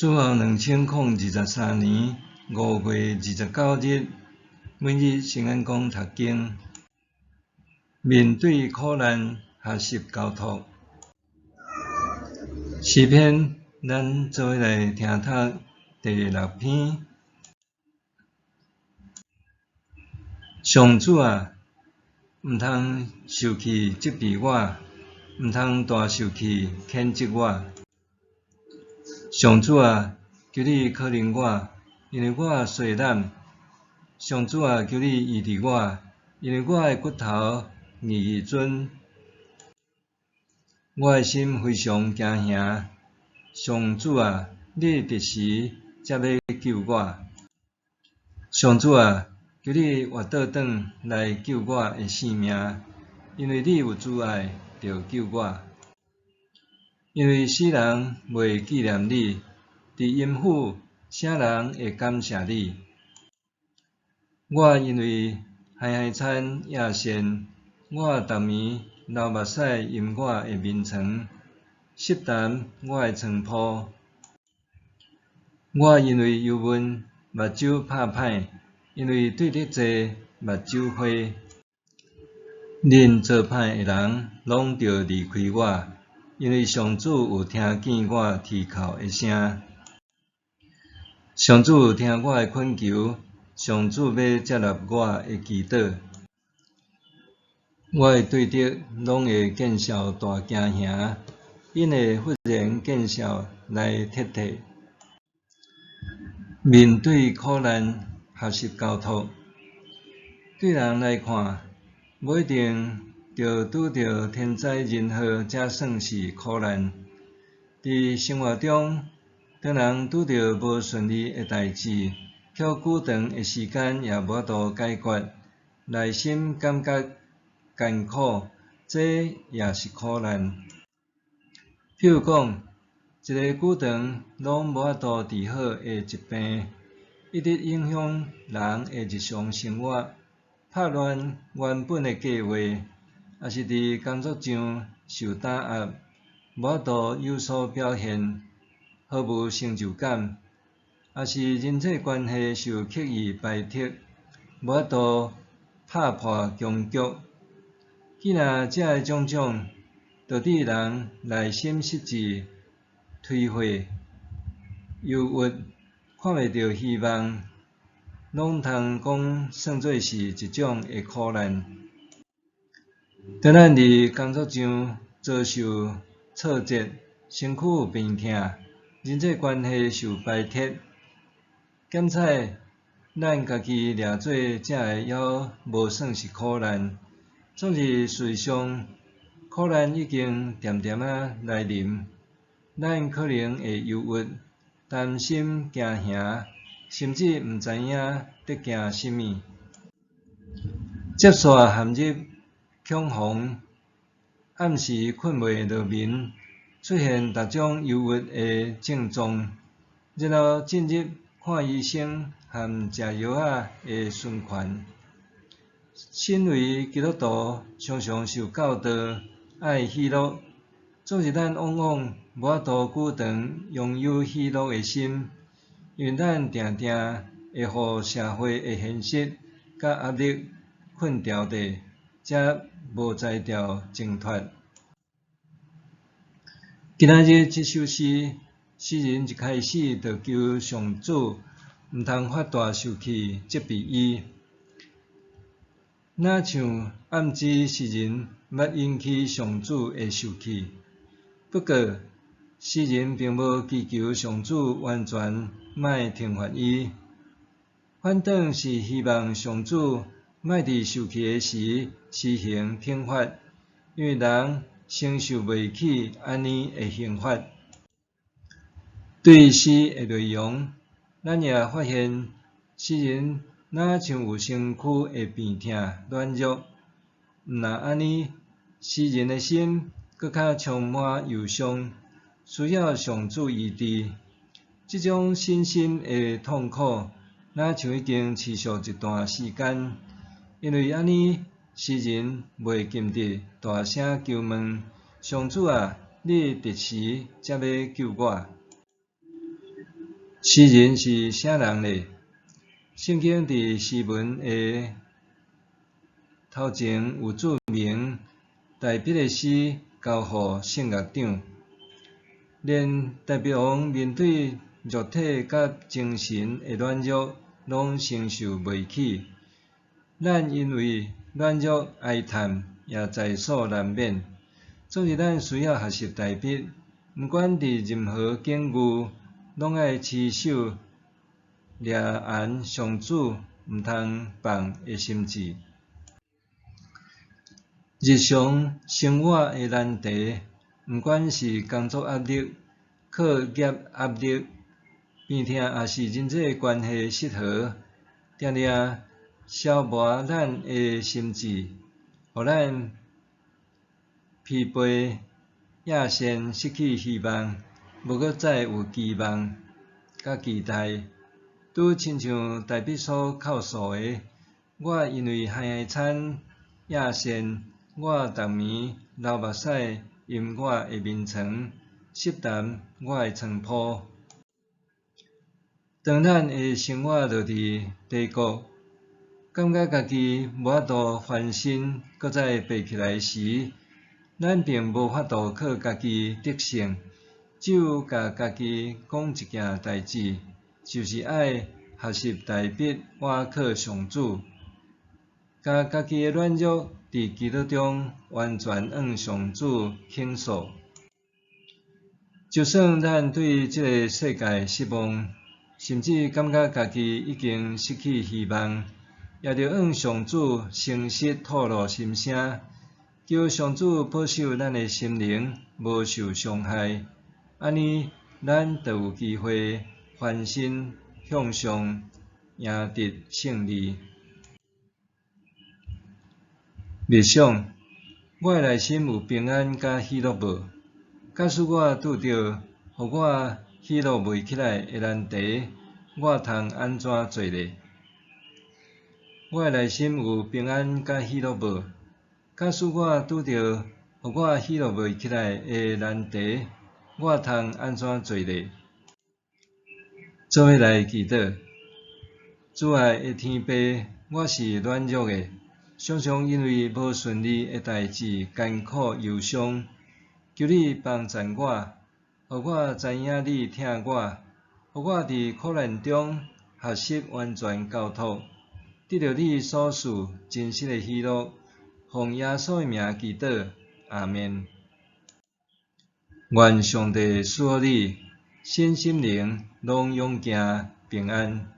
主後2023年5月29日，每日聖安講讀經，面對苦難，學習交託。詩篇，咱做伙來聽讀第六篇。上主啊，毋通受氣責備我，毋通大受氣譴責我。上主啊，求你可憐我，因為我細膽。上主啊，求你醫治我，因為我的骨頭硬硬顫。我的心非常驚嚇。上主啊，你佇時才欲救我。上主啊，求你活倒轉來救我的性命，因為你有慈愛，著救我。因為死人袂紀念你，佇陰府，啥人會感謝你？我因為海海餐厭眩，我逐暝流目屎淹我的眠床，濕澹我的床鋪。我因為憂悶，目睭拍歹，因為對得濟，目睭花。恁做歹的人攏著離開我，因為上主有聽見我啼哭的聲。上主有聽我的懇求，上主欲接納我的祈禱。我的對敵攏會見笑大驚嚇，𪜶會忽然見笑來撤退。面對苦難，學習交託。對人來看，無一定著拄著天災人禍才算是苦難。佇生活中，當人拄著無順利的代誌，卻久長的時間也無法度解決，內心感覺艱苦，這也是苦難。譬如講，一个久長攏無法度治好的疾病，一直影響人的日常生活，拍亂原本的計畫，抑是佇工作上受打壓，無法度有所表現，毫無成就感，抑是人際關係受刻意排斥，無法度拍破僵局。既然這个種種，導致人內心失志、頹廢、憂鬱，看袂著希望，攏通講算做是一種的苦難。當咱佇工作上遭受挫折，身軀有病痛，人際關係受排斥，檢採咱家己掠做這个猶無算是苦難。總是事實上，苦難已經恬恬仔來臨，咱可能會憂鬱、擔心、驚嚇，甚至毋知影佇驚啥物。接煞陷入恐慌，暗時睏袂落眠，出現逐種憂鬱的症狀，然後進入看醫生和食藥仔的循環。身為基督徒，常常受教導愛喜樂，總是咱往往無法度久長擁有喜樂的心，因為咱定定會予社會的現實佮壓力困牢著，才無才調掙脫。今仔日這首詩，詩人一開始就求上主毋通發大受氣責備伊，若像暗指詩人捌引起上主的受氣。不過，詩人並無祈求上主完全莫懲罰伊，反轉是希望上主莫佇受氣的時施行懲罰，因為人承受袂起按呢的刑罰。對詩的內容，咱也發現詩人若像有身軀的病痛軟弱，毋若按呢，詩人的心閣較充滿憂傷，需要上主醫治。這種身心的痛苦，若像已經持續一段時間。因為按呢，詩人袂禁得大聲求問：上主啊，你佇時才欲救我？詩人是啥人呢？聖經佇詩文的頭前有註明，大衛的詩交予聖樂長。連大衛王面對肉體佮精神的軟弱，攏承受袂起。咱因為軟弱哀嘆，也在所難免。所以咱需要學習大衛，毋管佇任何境遇，攏愛持守掠絚上主毋通放的心志。日常生活的難題，毋管是工作壓力、課業壓力、病痛，抑是人際關係失和，定定消磨咱的心智，予咱疲憊、厭倦、失去希望，無閣再有期望佮期待。拄親像大衛所哭訴的：我因為寒慘厭倦，我逐暝流目屎淹我的眠床，濕澹我的床鋪。當咱的生活落佇低谷，感覺家己無法度翻身，閣再爬起來時，咱並無法度靠家己得勝，只有共家己講一件代誌，就是愛學習大衛倚靠上主，共家己的軟弱佇基督中完全向上主傾訴。就算咱對這个世界失望，甚至感覺家己已經失去希望，也著向上主誠實吐露心聲，求上主保守咱的心靈無受傷害，按呢，咱就有機會翻身向上，贏得勝利。默想，我的內心有平安佮喜樂無？假使我拄著予我喜樂袂起來的難題，我通按怎做呢？我的內心有平安佮喜樂無？假使我拄著予我喜樂袂起來的難題，我通按怎做呢？做伙來祈禱。慈愛的天父，我是軟弱的，常常因為無順利的代誌艱苦憂傷。求你幫贊我，予我知影你疼我，予我佇苦難中學習完全交託，得著你所賜真實的喜樂。奉耶穌的名祈禱，阿們。願上帝賜予你，身心靈攏勇健平安。